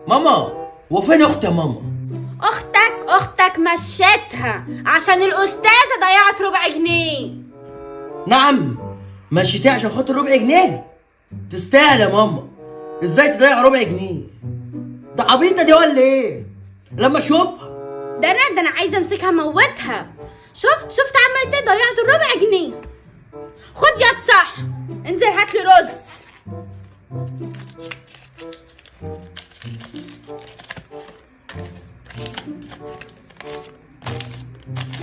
ماما، هو فين اختي يا ماما؟ اختك مشيتها عشان الاستاذة ضيعت ربع جنيه. نعم، مشيتيها عشان خاطر ربع جنيه؟ تستاهل يا ماما. ازاي تضيع ربع جنيه؟ ده عبيطه دي ولا ايه؟ لما اشوفها ده انا عايزه امسكها موتها. شفت عملت ايه؟ ضيعت الربع جنيه. خد يا صح، انزل هات لي رز.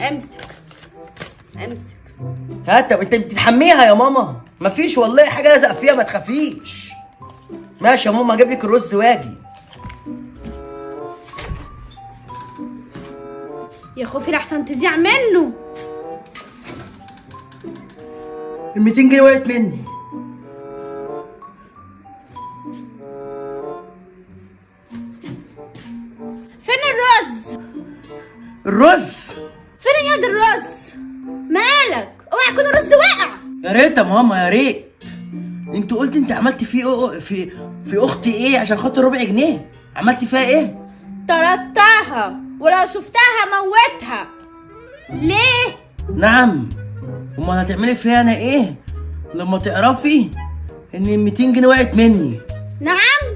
امسك امسك. هات. طب انت بتتحميها يا ماما؟ مفيش والله حاجة لازق فيها، ما تخافيش. ماشي يا ماما، هجيب لك الرز واجي. يا خوفي لحسن تضيع منه. ال 200 جنيه وقعت مني. فين الرز؟ الرز؟ فين يد الرز؟ مالك؟ اوعى يكون الرز وقع. يا ريت يا ماما، يا ريت. انت قلت انت عملت في في في اختي ايه عشان خاطر ربع جنيه؟ عملت فيها ايه؟ طردتها، ولو شفتها موتها. ليه؟ نعم، امال هتعملي فيها انا ايه لما تعرفي ان ال 200 جنيه وقعت مني؟ نعم،